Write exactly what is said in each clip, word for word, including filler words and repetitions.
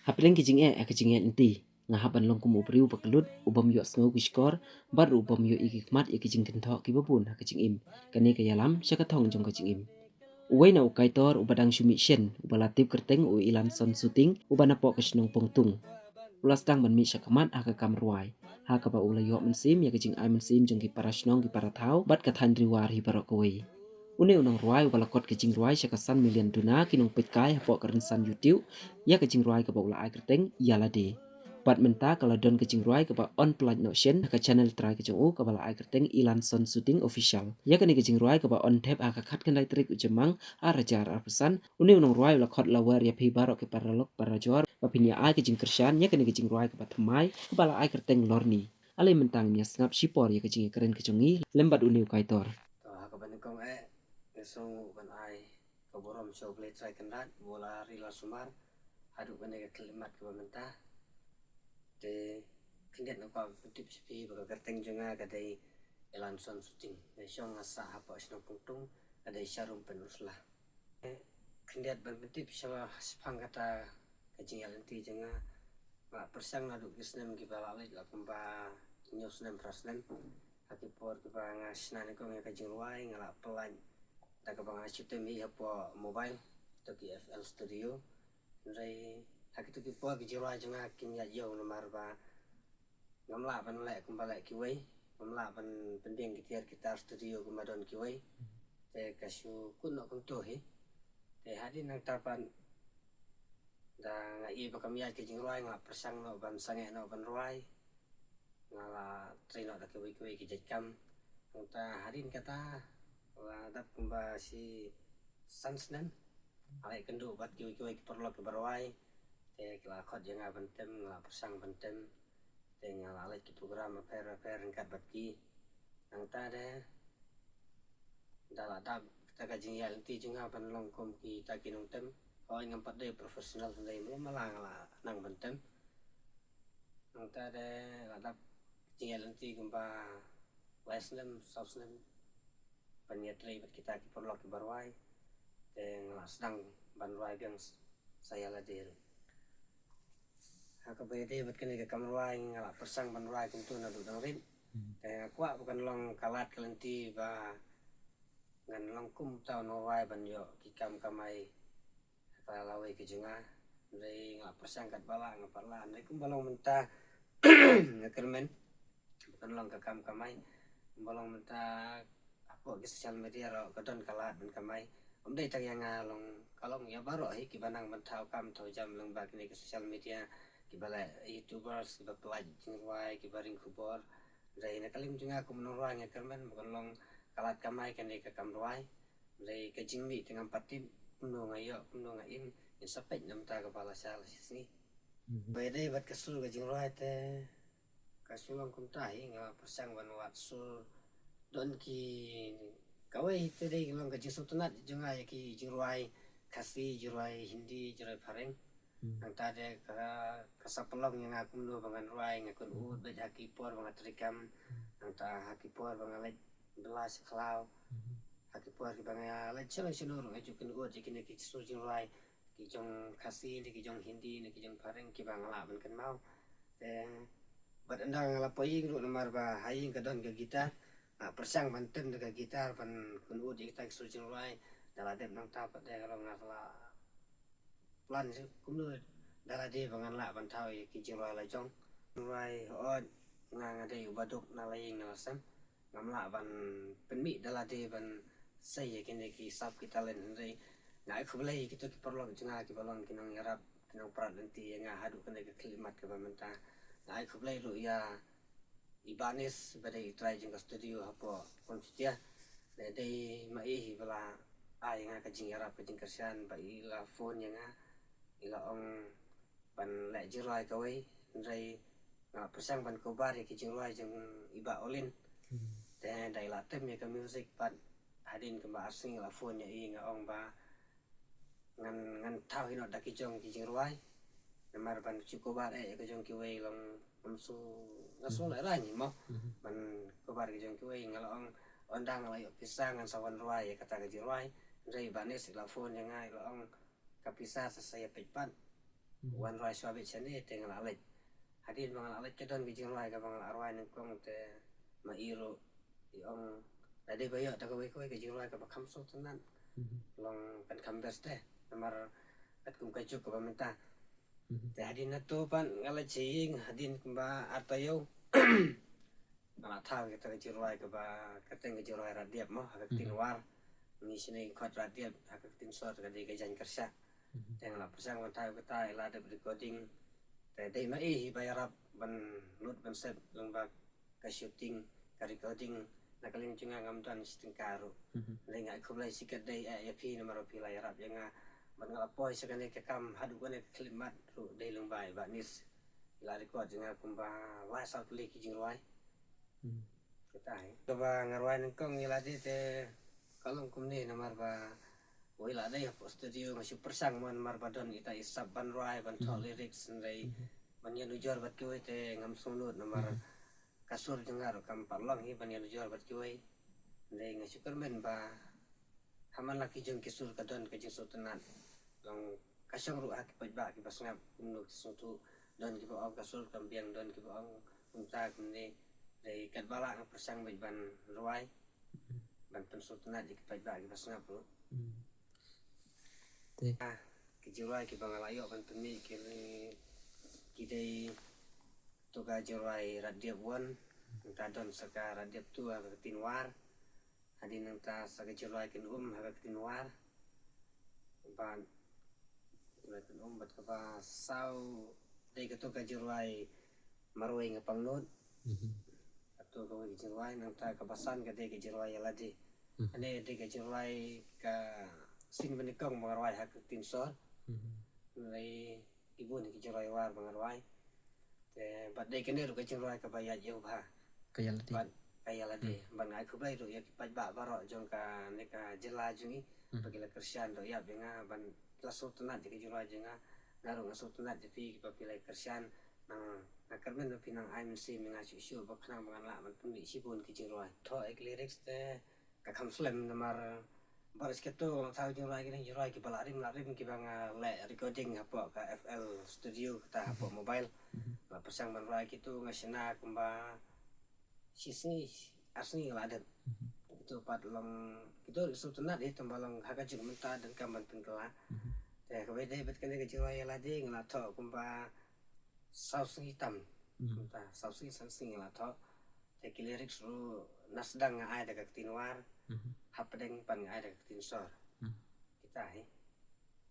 Hapdeng ki jingeh ha ka jingïaid lynti, nga hap ban long kum u briew uba kyllut, u bym ïohsngew ki shkor, bad ruh u bym ïohi ki khmat ïa ki jingkynthoh kiba bun ha ka jingim. Kane ka ïalam sha ka thong jong ka jingim. Uwei na u kaitor uba dang shu mih shen, uba la tip kyrteng u Ilanson Suting, uba napoh ka shnong Pongtung, u la sdang ban mih sha khmat ha ka kam rwai, ha kaba u la ïoh mynsiem ïa ka jingai mynsiem jong ki para shnong, ki para thaw, bad ka thaiñ Ri War hi baroh kawei. Une u nongrwai uba la kot ka jingrwai sha ka san million duna ki nongpeitkai hapoh ka rynsan YouTube ïa ka jingrwai kaba u la ai kyrteng Ïa Lade. Bad mynta ka la don ka jingrwai kaba yn pyllait noh shen ha ka channel trai ka jong u kaba la ai kyrteng Ilanson Suting Official. Ïa kane ka jingrwai kaba yn thep ha ka khatkhyndai tarik u Jymmang ar hajar arphew san, une u nongrwai u la khot lawer ïa phi baroh ki paralok parajor ba phin ïa ai ka jingkyrshan ïa kane ka jingrwai kaba thymmai kaba la ai kyrteng Lorni. Ale mynta ngin ïa sngap shipor ïa ka jingïakren ka jong ngi lem bad une u kaitor. To, ha kaba nyngkong eh, nga sngewnguh ban ai ka burom sha U Blei Trai Kynrad, ba u la ri la sumar haduh kane ka khyllipmat kaba mynta. Te khyndiat nga kwah ban pyntip sha phi ba ka kyrteng jong nga ka dei Ilanson Suting. Nga shong nga sah hapoh shnong Pongtung, ka dei Sharum Pynursla. Khyndiat ban pyntip sha shaphang kata ka jingïaid lynti jong nga, nga la pyrshang naduh ki snem kiba la leit la kumba hynñiew snem, phra snem. Ha ki por kiba nga shna nyngkong ïa ka jingrwai, nga la pyllait da kaba nga shu tem hi hapoh mobile, to ki F L Studio. Hynrei ha kito ki por ki jingrwai jong nga kim ïaid ïew namar ba ngam lah ban leh kumba leh kiwei, ngam lah ban pynbiang ki tiar guitar studio kumba don kiwei. Te ka shu kut noh kumto hi. Te hadien nangta pat, da nga i ba kam ïaid ka jingrwai, nga la pyrshang noh ban sangeh noh ban rwai. Nga la trei noh da kiwei kiwei ki jait kam. Nangta hadien kata, la dap kumba shi san snem, nga la ïakynduh bad kiwei kiwei ki paralok kiba rwai. Te ki la khot ïa nga ban tem, nga la pyrshang ban tem. Te nga la leit ki program bapher bapher ryngkat bad ki. Nangta de, da la dap kata ka jingïaid lynti jong nga ban long kum kita ki nongtem. Hooid, ngam pat dei professional, hynrei mala mala nga la nang ban tem. Nangta de la dap jingïaid lynti kumba lai snem, saw snem ban ïatrei bad kita ki paralok kiba rwai. Te nga la sdang ban rwai biang sa ïa lade ruh. Ha kaba ïadei bad kane ka kam rwai, nga la pyrshang ban rwai kumto naduh dang rit. Te nga kwah ba kan long ka lad ka lynti ba ngan long kum uta u nongrwai ban ïoh ki kam kamai ha ka lawei ka jong nga. Hynrei nga la pyrshang katba lah, nga pat lah. Hynrei kumba long mynta, nga kyrmen ba kan long ka kam kamai. Kumba long mynta, hapoh ki social media ruh ka don ka lad ban kamai. Ym dei tang ïa nga long, ka long ïa baroh hi kiba nang ban thaw kam thaw jam lyngba kine ki social media, kiba leh YouTubers, kiba pyllait jingrwai, kiba ring khubor. Hynrei na ka liang jong nga kum u nongrwai, nga kyrmen ba kan long ka lad kamai kane ka kam rwai. Hynrei ka jingmih te ngam pat tip kumno nga ïoh, kumno nga im, ngin sa peit na bynta kaba lashai lashisngi. Ba ïadei bad ka sur ka jingrwai te, ka shu long kumta hi, nga pyrshang ban wad sur. Don ki, kawei te dei long ka jingsngewtynnat jong nga ïa ki jingrwai Khasi, jingrwai Hindi, jingrwai phareng. Nangta de ka, ka sa pynlong ïa nga kumno ba ngan rwai, nga kynnoh beit ha ki por ba nga treikam. Nangta ha ki por ba nga leit bylla sha khlaw. Ha ki por kiba nga leit shano shano ruh nga ju kynnoh ïa kine ki sur jingrwai, ki jong Khasi ne ki jong Hindi ne ki jong phareng kiba nga lah ban kynmaw. Te bad ynda nga la poi ïing ruh namar ba ha ïing ka don ka guitar, nga pyrshang ban tem da ka guitar ban kynnoh ïa kita ki sur jingrwai. Da la dep nangta pat de ka long nga la plan kumno da lade ba ngan lah ban thaw ïa ki jingrwai la jong. Jingrwai, hooid, nga nga dei uba duk na la ïing na la sem. Ngam lah ban pynmih da lade ban sei ïa kine ki sap ki talent, hynrei nga ai khublei ïa kito ki paralok jong nga kiba long ki nongïarap, ki nongprat lynti ïa nga haduh kane ka khyllipmat kaba mynta. Nga ai khublei ruh ïa i Bah Nis ba dei i trai jong ka studio hapoh Phongshutia. Dei, dei ma i hi ba la ai ïa nga ka jingïarap ka jingkyrshan ba i la phone ïa nga, i la ong ban leh jingrwai kawei, hynrei nga la pyrshang ban cover ïa ki jingrwai jong i Bah Olin. Te da i la tem ïa ka music pat, hadien kumba ar sngi nga la phone ïa i, nga ong ba ngan, ngan thaw hi noh da ki jong ki jingrwai. Namar ban shu cover eh ïa ka jong kiwei long ngam sngew, ngam sngew lehrain mo. Ban cover ki jong kiwei, nga la ong, ynda nga la ïoh pisa ngan sa wan rwai ïa kata ka jingrwai. Hynrei Bah Nis i la phone ïa nga, i la ong ka pisa sa sa ïa peit pat. wan rwai shuwa beit shane te nga la leit. Hadien ba nga la leit ka don ka jingrwai kaba nga la rwai nyngkong te ma i ruh i ong la dei ba ïoh da kawei kawei ka jingrwai kaba kham sngewtynnat. Long kan kham best te namar katkum ka juk kaba mynta. Te hadien na to pat nga leit sha ïing hadien kumba ar taïew. Nga la thaw kita ka jingrwai kaba kyrteng ka jingrwai Radiap mo ha ka ktien War. Ngi shane ngi khot Radiap ha ka ktien Sor ka dei ka jaiñ kyrshah. Te nga la pyrshang ban thaw kita, i la dep recording. Te dei ma i hi ba ïarap ban lut ban set lyngba ka shooting, ka recording. Na ka liang jong nga ngam don shi tyngka ruh. Dei nga ai khublei shikatdei eh ïa phi namar ba phi la ïarap ïa nga ban nga la poi sha kane ka kam haduh kane ka khyllipmat ruh dei lyngba i Bah Nis. I la record ïa nga kumba lai saw tylli ki jingrwai. Kita hi kaba nga rwai nyngkong ïa lade te ka long kumne namar ba wei la dei hapoh studio nga shu pyrshang mo namar ba don ita i sap ban rwai ban thoh lyrics hynrei ban ïanujor bad kiwei te ngam sngewnud namar ka sur jong nga ruh kam pat long hi ban ïanujor bad kiwei. Hynrei nga shu kyrmen ba ha man la ki jong ki sur ka don ka jingsngewtynnat. Long ka shong ruh ha ki paidbah kiba sngap kumno ki sngewthuh. Don kiba ong ka sur kam biang, don kiba ong kumta kumne. Dei katba lah nga pyrshang beit ban rwai ban pynsngewtynnat ïa ki paidbah kiba sngap ruh. Te ah, ki jingrwai kiba nga la ïoh ban pynmih ki, ki dei to ka jingrwai Radiap One, nangta don sa ka Radiap Two ha ka ktien War. Hadien nangta sa ka jingrwai Kynum ha ka ktien War. Bad jingrwai Kynum bad kaba saw dei kato ka jingrwai Marwei Nga Pangnud. Kato kawei ka jingrwai, nangta kaba san ka dei ka jingrwai Ïa Lade. Kane dei ka jingrwai ka sien ba nyngkong ba nga rwai ha ka ktien Sor. Hynrei ki bun ki jingrwai War ba nga rwai. Te bad dei kane ruh ka jingrwai kaba ïaid ïew bha. Ka Ïa Lade. Bad ka Ïa Lade. Bad nga ai khublei ruh ïa ki paidbah baroh jong kane ka jylla jong ngi ba ki la kyrshan doh ïap ïa nga bad ki la sngewtynnat ïa ka jingrwai jong nga. Nga ruh nga sngewtynnat ïa phi kiba phi la kyrshan. Nang nga kyrmen ba phi nang ai mynsiem ïa nga shuh shuh ba khnang ba ngan lah ban pynmih shibun ki jingrwai. Thoh ïa ki lyrics te ka kham slem namar bad ïa kato nga thaw jingrwai ki dang jingrwai kiba la rim la rim kiba nga leh recording hapoh ka F L studio kata hapoh mobile. La pyrshang ban rwai kito nga shna kumba shi sngi ar sngi la dep. Kito pat long kito ruh sngewtynnat hi tang ba long ha ka juk mynta donkam ban pynkylla. Te kaba dei bad kane ka jingrwai Ïa Lade nga la thoh kumba saw sngi tam. Mynta saw sngi san sngi nga la thoh. Te ki lyrics ruh na sdang nga ai da ka ktien War. Hapdeng pat nga ai da ka ktien Sor. Kita hi.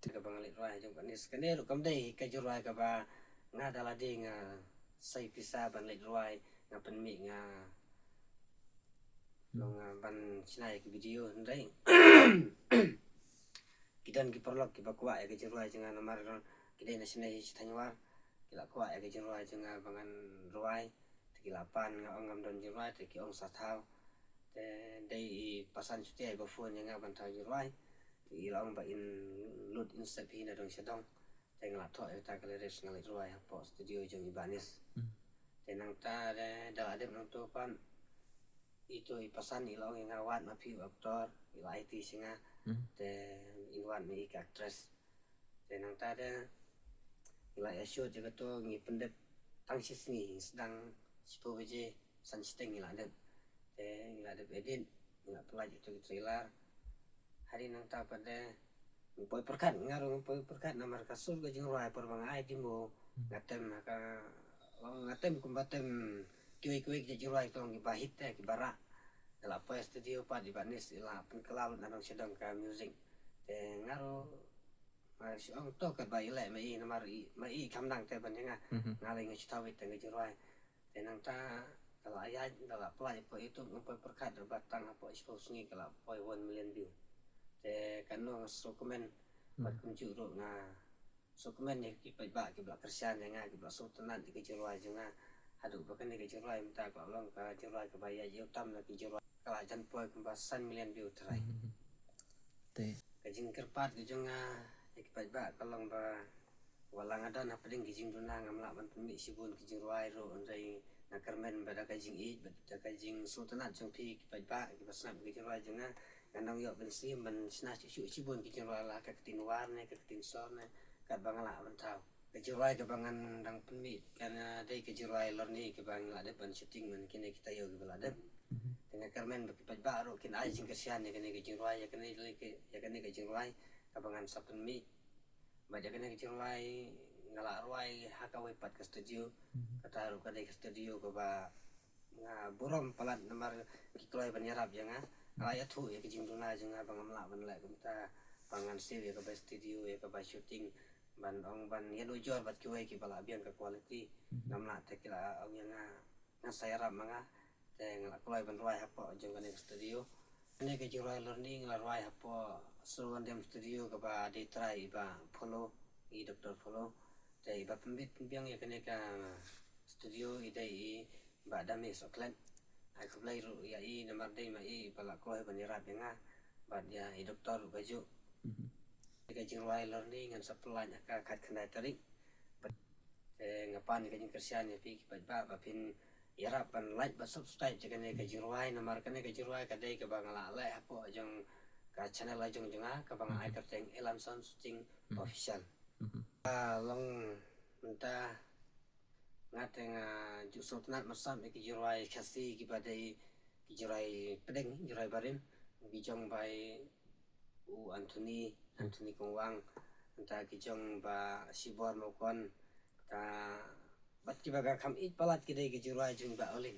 Te kaba nga leit rwai jong kane, kane ruh kam dei ka jingrwai kaba nga da lade nga sei pisa ban leit rwai, nga pynmih, nga long ban shna ïa ki video hynrei ki don ki paralok kiba kwah ïa ka jingrwai jong nga namar ki dei na shane shi thaiñ War, ki la kwah ïa ka jingrwai jong nga ba ngan rwai. Te ki la pan, nga ong ngam don jingrwai, te ki ong sa thaw. Te dei i Pasan Shutia iba phone ïa nga ban thaw jingrwai. Te i la ong ba in lut in sep hi na dong sha dong. Te nga la thoh ïa kata ka lyrics nga leit rwai hapoh studio jong i Bah Nis. Te nangta de da la dep nangto pat ito i Pasan i la ong ïa nga wat ma phi u actor, i la aiti sha nga. Te in wat ma i ka actress. Te nangta de ngi la ïa shoot ïa kato ngi pyndep tang shi sngi, ngi sdang shiphew baje san shiteng ngi la dep. Te ngi la dep edit, ngi la pynlait ïa kato ki trailer. Hadien nangta pat de ngi poi pyrkhat, nga ruh ngi poi pyrkhat namar ka sur ka jingrwai por ba nga ai demo nga tem ha ka, nga tem kumba tem kiwei kiwei ki jingrwai ki long kiba hit te kiba rah. Nga la poi studio pat i Bah Nis i la pynkylla lut na dong sha dong ka music. Te nga ruh nga shu ong to katba i leh ma i namar i, ma i kham nang te ban ïa nga. Nga lei nga shu thaw beit tang ka jingrwai. Te nangta ka la ïaid, ka la pynlait hapoh YouTube, nga poi pyrkhat ruh ba tang hapoh shiphew sngi ka la poi one million view. Te kano nga sngewkmen bad kumjuh ruh nga sngewkmen ïa ki paidbah kiba la kyrshan ïa nga, kiba la sngewtynnat ïa ka jingrwai jong nga. Haduh ba kane ka jingrwai mynta ka la long ka jingrwai kaba ïaid ïew tam na ki jingrwai. Ka la jan poi kumba san million view tharai. Te ka jingkyrpad ka jong nga ïa ki paidbah ka long ba wat la nga don hapdeng ki jingduna ngam lah ban pynmih shibun ki jingrwai ruh, hynrei nga kyrmen ba da ka jingïeit bad da ka jingsngewtynnat jong phi ki paidbah kiba sngap ïa ki jingrwai jong nga, ngan nang ïoh mynsiem ban shna shuh shuh shibun ki jingrwai la ka ktien War ne ka ktien Sor ne katba nga lah ban thaw. Ka jingrwai kaba ngan dang pynmih ka dei ka jingrwai Lorni kaba ngi la dep ban shooting man kine ki taïew kiba la dep. Te nga kyrmen ba ki paidbah ruh kin ai jingkyrshan ïa kane ka jingrwai, ïa kane, ïa kane ka jingrwai kaba ngan sa pynmih. Bad ïa kane ka jingrwai nga la rwai ha kawei pat ka studio. Kata ruh ka dei ka studio kaba nga burom palat namar ki kloi ban ïarap ïa nga. Nga la ïathuh ïa ka jingduna jong nga ba ngam lah ban leh kumta, ba ngan siew ïa kaba studio, ïa kaba shooting, ban ong ban ïanujor bad kiwei kiba la biang ka quality. Ngam lah te ki la ong ïa nga, ngan sa ïarap ma nga. Te nga la kloi ban rwai hapoh jong kane ka studio. Kane ka jingrwai Lorni nga la rwai hapoh Surwandem Studio kaba dei trai i Bah Polo, i Doktor Polo. Te iba pynbit pynbiang ïa kane ka studio i dei i Bah Dame Soklet. Ai khublei ruh ïa i namar dei ma i ba la kloi ban ïarap ïa nga bad ïa i doktor ruh kajuh. Ka jingrwai Lorni ngan sa pynlait ha ka khatkhyndai tarik. Te nga pan ka jingkyrshan ïa phi ki paidbah ba phin ïarap ban like bad subscribe ïa kane ka jingrwai namar kane ka jingrwai ka dei kaba nga la leh hapoh jong ka channel la jong jong nga kaba nga ai kyrteng Elanson Shooting Official. Ka long mynta nga te nga ju sngewtynnat marsap ïa ki jingrwai Khasi kiba dei ki jingrwai pdeng, jingrwai barim, ki jong bai u Anthony, Anthony Kongwang, nta ki jong ba Shibor Mokon, ta bad kiba ka kham ïeit palat ki dei ki jingrwai jong ba Olin.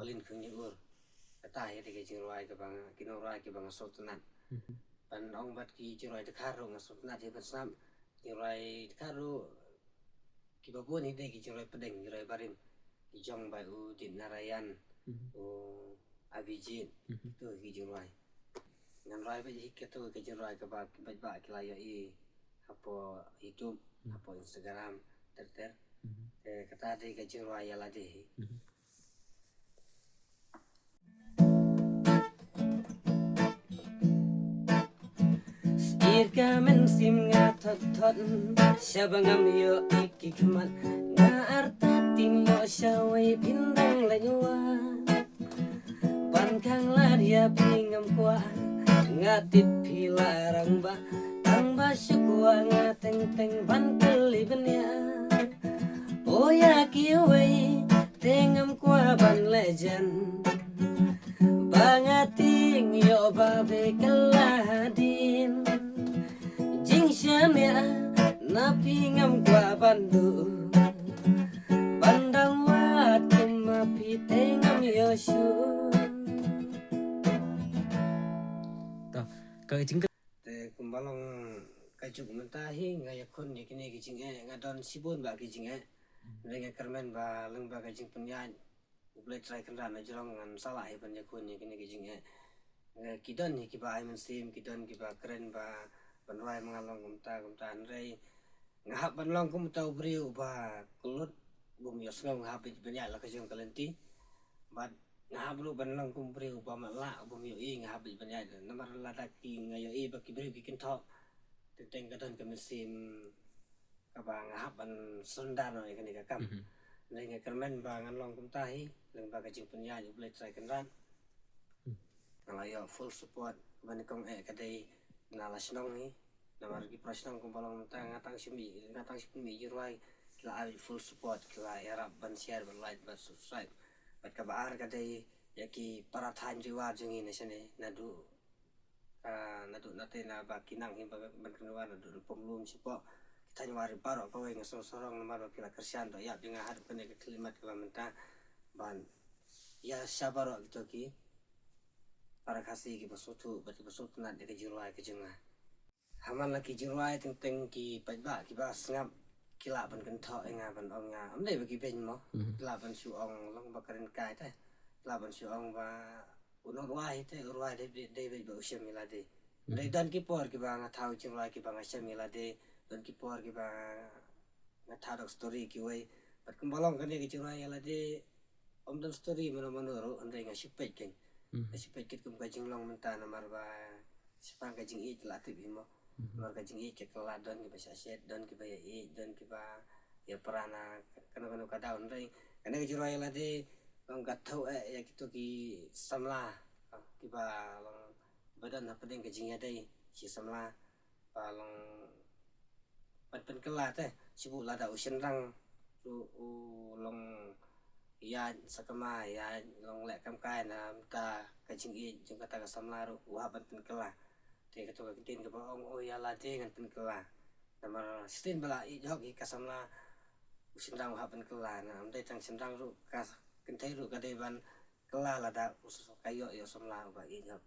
Olin Khunjur. Kata hi dei ki jingrwai kiba nga, ki nongrwai kiba nga sngewtynnat. Ban ong bad ki jingrwai dkhar ruh nga sngewtynnat hi ban sngap. Jingrwai dkhar ruh kiba bun hi dei ki jingrwai pdeng, jingrwai barim. Ki jong bai u Dit Narayan, u Abhijit, tu ki jingrwai. Ngan rwai bad hi katu ki jingrwai kaba ki bad ba ki la ïohi hapoh YouTube, hapoh Instagram, ter ter. Eh, kata dei ka jingrwai ïa lade hi. Stir ka mynsiem nga thot thot, shaba ngam ïoh ïa ki khmat. Nga artatien ïoh shawei phin dang leit wad. Ban khang lad ïa phi ngam kwah, nga tip phi la rangbah. Tang ba shu kwah nga teng teng ban kylli bniah. O ïa kiwei te ngam kwah ban leh jan. Ba nga tieng ïoh ba beh kylla hadien. Jingshaniah na phi ngam kwah ban duh. Ban dang wad kum ma phi te ngam ïoh shuh. To, ka jing Te kumba long ka juk mynta hi nga ïakhun ïa kine ki jingeh, nga don shibun ba ki jingeh. Hynrei nga kyrmen ba lyngba ka jingpynïaid U Blei Trai Kynrad na jrong ngan sa lah hi ban ïakhun ïa kine ki jingeh. Nga, ki don hi kiba ai mynsiem, ki don kiba kren ba ban rwai ma nga long kumta kumta, hynrei nga hap ban long kum uta u briew uba kyllut, bym ïohsngew, nga hap ban ïaid la ka jong ka lynti. Bad nga hap ruh ban long kum u briew uba matlah, bym ïohi, nga hap ban ïaid namar lada ki, nga ïohi ba ki briew ki kynthoh. Teng teng ka don ka mynsiem kaba nga hap ban surrender noh ïa kane ka kam. Hynrei nga kyrmen ba ngan long kumta hi lyngba ka jingpynïaid U Blei Trai Kynrad. Nga la ïoh full support ba nyngkong eh ka dei na la shnong hi. Namar ki para shnong kumba long mynta nga tang shu mih, nga tang shu mih jingrwai, ki la ai full support, ki la ïarap ban share, ban like, ban subscribe. Bad kaba ar ka dei ïa ki para thaiñ Ri War jong ngi na shane, naduh, ah, naduh nate na ba ki nang hi ba ban kynwar naduh Pumlum shapoh ki thaiñ War Ri baroh kawei, nga sngewsarong namar ba ki la kyrshan doh ïap ïa nga haduh kane ka khyllipmat kaba mynta. Ban ïa sha baroh kito ki para Khasi kiba sngewthuh bad kiba sngewtynnat ïa ka jingrwai ka jong nga. Ha man la ki jingrwai teng teng ki paidbah kiba sngap ki lah ban kynthoh ïa nga ban ong nga, ym dei ba ki beiñ mo. Ki lah ban shu ong long ba kren kai te. Ki lah ban shu ong ba u nongrwai te u rwai dei, dei, dei beit ba u shem ïa lade. Hynrei don ki por kiba nga thaw jingrwai kiba nga shem ïa lade, don ki por kiba nga thaw da ka story kiwei. Bad kumba long kane ka jingrwai ïa lade, ym don story mano mano ruh, hynrei nga shu peit kein. Nga shu peit kein kum ka jinglong mynta namar ba shaphang ka jingïeit la tip hi mo. Namar ka jingïeit ka kylla, don kiba shah shet, don kiba ïa ïeit, don kiba ïa pra na kano kano ka daw, hynrei kane ka jingrwai ïa lade long ka thaw eh ïa kito ki samla kiba long ba don hapdeng ka jingïadei shi samla ba long ban pynkylla te. Shu buh lada u shynrang ruh u long ïaid sakma, ïaid long leh kam kai, na mynta ka jingïeit jong kata ka samla ruh u hap ban pynkylla. Te kato ka ktien kaba ong, o ïa lade ngan pynkylla. Namar shisien ba la ïeit hok ïa ka samla, u shynrang u hap pynkylla. Na ym dei tang shynrang ruh, ka kynthei ruh ka dei ban kylla lada u s-, ka ïoh ïa u samla uba ïeit hok.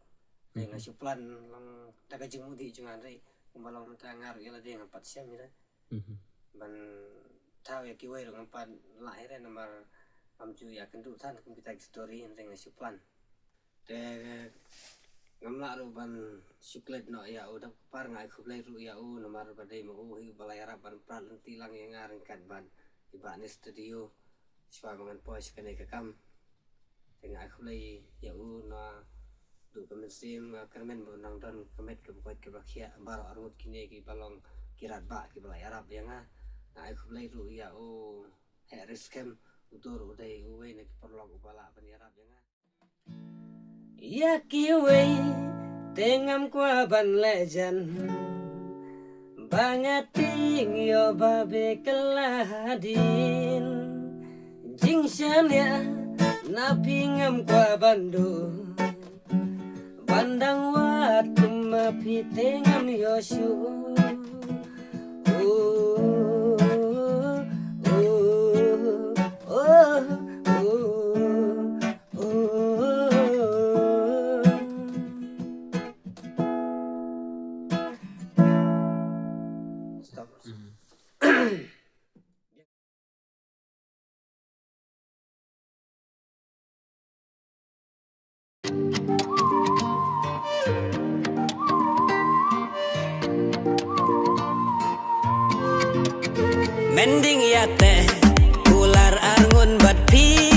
Te nga shu plan long da ka jingmut hi jong nga, hynrei kumba long mynta nga ruh ïa lade ngam pat shem ïa lade. Ban thaw ïa kiwei ruh ngam pat lah hi re, namar ngam ju ïakynduh than kum kita ki story, hynrei nga shu plan. Te ngam lah ruh ban shu klet noh ïa u dap kpar. Nga ai khublei ruh ïa u namar ba dei ma u hi uba la ïarap ban prat lynti lang ïa nga ryngkat bad i Bah Neh Studio shuwa ba ngan poi sha kane ka kam. Te nga ai khublei ïa u naduh ka mynsiem, nga kyrmen ba u nang don ka met kaba koit kaba khiah. Baroh arngut kine kiba long ki radbah kiba la ïarap ïa nga. Nga ai khublei ruh ïa u Heh Riskhem, uto ruh u dei uwei na ki paralok uba lah ban ïarap ïa nga. Ïa kiwei te ngam kwah ban leh jan, ba nga tieng ïoh ba beh kylla hadien. Jingshaniah na phi ngam kwah ban duh, ban dang wad kum ma phi te ngam ïoh shuh. Oh, oh, oh, oh, oh. Stop. Mending ïa te kular arngut bad phi.